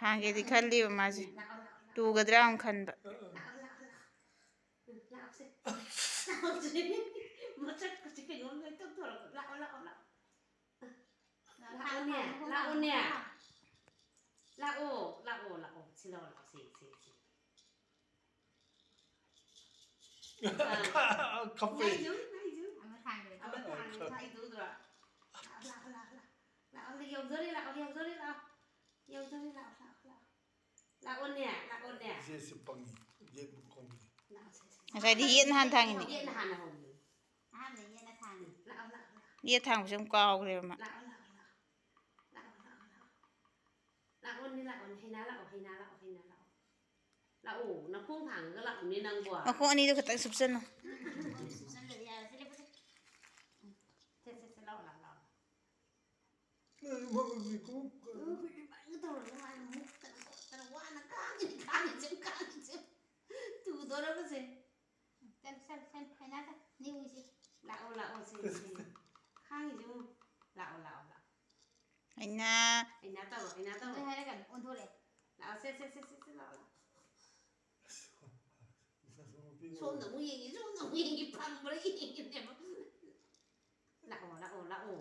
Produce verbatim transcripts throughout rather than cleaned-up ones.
ꯊꯥꯡꯒꯦꯗꯤ ꯈꯜꯂꯤꯕ ꯃꯥꯁꯦ꯫ ꯇꯨꯒꯗ꯭ꯔꯥ ꯑꯃꯨꯛ ꯈꯟꯕ꯫ ꯂꯥꯛꯑꯣꯁꯦ꯫ ꯂꯥꯛꯑꯣꯁꯦ꯫ ꯃꯁꯛꯀꯁꯦ ꯀꯩꯅꯣꯝ ꯂꯣꯏ ꯇꯧꯊꯣꯔꯛꯄ꯫ ꯂꯥꯛꯑꯣ, ꯂꯥꯛꯑꯣ, ꯂꯥꯛꯑꯣ꯫ ꯂꯥꯛꯑꯣꯅꯦ, ꯂꯥꯛꯑꯣꯅꯦ꯫ ꯂꯥꯛꯑꯣ, ꯂꯥꯛꯑꯣ, ꯂꯥꯛꯑꯣ꯫ ꯁꯤ ꯂꯥꯛꯑꯣ, ꯂꯥꯛꯑꯣ꯫ ꯁꯤ, ꯁꯤ, ꯁꯤ꯫ ꯀꯞꯄꯦ꯫ ꯉꯥꯏꯖꯨ, ꯉꯥꯏꯖꯨ꯫ ꯑꯃ ꯊꯥꯡꯒ꯭ꯔꯦ꯫ ꯑꯃ ꯊꯥꯡꯒ꯭ꯔꯦ, ꯊꯥꯡꯒ꯭ꯔꯦ꯫ ꯂꯥꯛꯑꯣ, ꯂꯥꯛꯑꯣ, ꯂꯥꯛꯑꯣ, ꯂꯥꯛꯑꯣ꯫ ꯂꯥꯛꯑꯣ, ꯌꯧꯖꯔꯦ, ꯂꯥꯛꯑꯣ, ꯌꯧꯖꯔꯦ, ꯂꯥꯛꯑꯣ꯫ ꯌꯧꯖꯔꯦ, ꯂꯥꯛꯑꯣ, ꯂꯥꯛꯑꯣ, ꯂꯥꯛꯑꯣ꯫ ꯂꯥꯛꯑꯣꯅꯦ, ꯂꯥꯛꯑꯣꯅꯦ꯫ ꯏꯆꯦꯁꯤ ꯄꯪꯉꯤ꯫ ꯌꯦꯠ ꯈꯣꯡꯉꯤ꯫ ꯂꯥꯛꯑꯣ, ꯁꯦ, ꯁꯦ, ꯁꯦ꯫ ꯉꯁꯥꯏꯗꯤ ꯌꯦꯠꯅ ꯍꯥꯟꯅ ꯊꯥꯡꯉꯤꯅꯦ꯫ ꯌꯦꯠꯅ ꯍꯥꯟꯅ ꯍꯧꯕꯅꯤ꯫ ꯑꯍꯥꯟꯕꯗ ꯌꯦꯠꯅ ꯊꯥꯡꯉꯤ꯫ ꯂꯥꯛꯑꯣ, ꯂꯥꯛꯑꯣ, ꯂꯥꯛꯑꯣ꯫ ꯌꯦꯠ ꯊꯥꯡꯕꯁꯦ ꯑꯃꯨꯛ ꯀꯥꯎꯈ꯭ꯔꯦꯕ ꯃꯥ꯫ ꯂꯥꯛꯑꯣ, ꯂꯥꯛꯑꯣ, ꯂꯥꯛꯑꯣ꯫ ꯂꯥꯛꯑꯣ, ꯂꯥꯛꯑꯣ, ꯂꯥꯛꯑꯣ꯫ ꯂꯥꯛꯑꯣꯅꯦ, ꯂꯥꯛꯑꯣꯅꯦ꯫ ꯍꯩꯅꯥ ꯂꯥꯛꯑꯣ, ꯍꯩꯅꯥ ꯂꯥꯛꯑꯣ, ꯍꯩꯅꯥ ꯂꯥꯛꯑꯣ꯫ ꯂꯥꯛꯑꯣ, ꯅꯈꯣꯡ ꯊꯥꯡꯉꯒ ꯂꯥꯛꯑꯣꯅꯦ ꯅꯪꯕꯣ꯫ ꯃꯈꯣꯡ ꯑꯅꯤꯗꯣ ꯈꯤꯇꯪ ꯁꯨꯞꯆꯟꯅꯣ꯫ ꯁꯨꯞꯆꯜꯂꯗꯤ ꯌꯥꯔꯦ꯫ ꯁꯤ ꯂꯦꯞꯄꯁꯦ꯫ ꯁꯦ, ꯁꯦ, ꯁꯦ, ꯂꯥꯛꯑꯣ, ꯂꯥꯛꯑꯣ, ꯂꯥꯛꯑꯣ꯫ ꯅꯪ ꯃꯃꯤꯠꯁꯤ ꯀꯨꯝ ꯎꯝ, ꯑꯗꯨꯃꯥꯏꯅ ꯇꯧꯔꯒ ꯃꯥꯅ ꯃꯨꯛꯇꯅ ꯈꯣꯠꯇꯅ ꯋꯥꯅ ꯈꯥꯡꯉꯤꯅꯤ, ꯈꯥꯡꯉꯤꯁꯦ, ꯈꯥꯡꯉꯤꯁꯦ꯫ ꯇꯨꯗꯣꯔꯕꯁꯦ꯫ ꯆꯠꯂꯨ, ꯆꯠꯂꯨ, ꯆꯠꯂꯨ꯫ ꯍꯩꯅꯥꯗ, ꯅꯤꯛꯎꯁꯤ꯫ ꯂꯥꯛꯑꯣ, ꯂꯥꯛꯑꯣ, ꯁꯦ, ꯁꯦ꯫ ꯈꯥꯡꯉꯤꯁꯦ ꯌꯦꯡꯉꯨ꯫ ꯂꯥꯛꯑꯣ, ꯂꯥꯛꯑꯣ, ꯂꯥꯛꯑꯣ꯫ ꯑꯩꯅ ꯍꯩꯅꯥ ꯇꯧꯔꯣ, ꯍꯩꯅꯥ ꯇꯧꯔꯣ꯫ ꯅꯣꯏ ꯍꯥꯏꯔꯒꯅꯨ, ꯑꯣꯟꯊꯣꯔꯛꯑꯦ꯫ ꯂꯥꯛꯑꯣ, ꯁꯦ, ꯁꯦ, ꯁꯦ, ꯁꯦ, ꯁꯦ, ꯂꯥꯛꯑꯣ, ꯂꯥꯛꯑꯣ꯫ ꯏꯆꯥꯁꯨ ꯅꯨꯄꯤ ꯁꯣꯝꯗ ꯑꯃꯨꯛ ꯌꯦꯡꯉꯤ, ꯁꯣꯝꯗ ꯑꯃꯨꯛ ꯌꯦꯡꯉꯤ, ꯐꯪꯕ꯭ꯔꯥ ꯌꯦꯡꯉꯤꯅꯦꯕ꯫ ꯂꯥꯛꯑꯣ, ꯂꯥꯛꯑꯣ, ꯂꯥꯛꯑꯣ꯫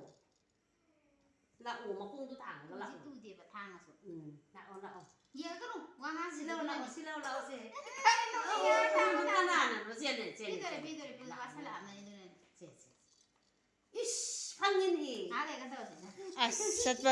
ꯂꯥꯛꯑꯣ, ꯃꯈꯣꯡꯗꯣ ꯊꯥꯡꯉꯒ ꯇꯨꯗꯤ ꯂꯥꯛꯑꯣ꯫ ꯇꯨꯗꯦꯕ ꯊꯥꯡꯉꯁꯨ꯫ ꯎꯝ, ꯂꯥꯛꯑꯣ, ꯂꯥꯛꯑꯣ꯫ ꯌꯦꯡꯉꯒꯅꯨ, ꯋꯥ ꯁꯤ ꯂꯥꯛꯑꯣ, ꯂꯥꯛꯑꯣ, ꯉꯥꯡꯁꯤꯗꯅꯦ꯫ ꯁꯤ ꯂꯥꯛꯑꯣ, ꯂꯥꯛꯑꯣ, ꯁꯦ꯫ ꯌꯥꯔꯦ, ꯌꯥꯔꯦ, ꯌꯥꯔꯦ꯫ ꯀꯅꯥꯅꯅꯣ? ꯁꯦ, ꯁꯦ, ꯁꯦ, ꯄꯤꯗꯣꯔꯦ, ꯁꯦ꯫ ꯄꯤꯗꯣꯔꯦ, ꯄꯤꯗꯣꯔꯦ, ꯂꯥꯛꯑꯣ, ꯋꯥꯁꯜꯂꯛꯑꯕꯅꯤ ꯑꯗꯨꯅꯅꯦ꯫ ꯁꯦ, ꯁꯦ, ꯁꯦ꯫ ꯏꯁ, ꯐꯪꯉꯤꯅꯦ꯫ ꯉꯥꯏꯍꯥꯛ ꯂꯩꯔꯒ ꯇꯧꯔꯁꯤꯅꯦ꯫ ꯑꯁ ꯆꯠꯄ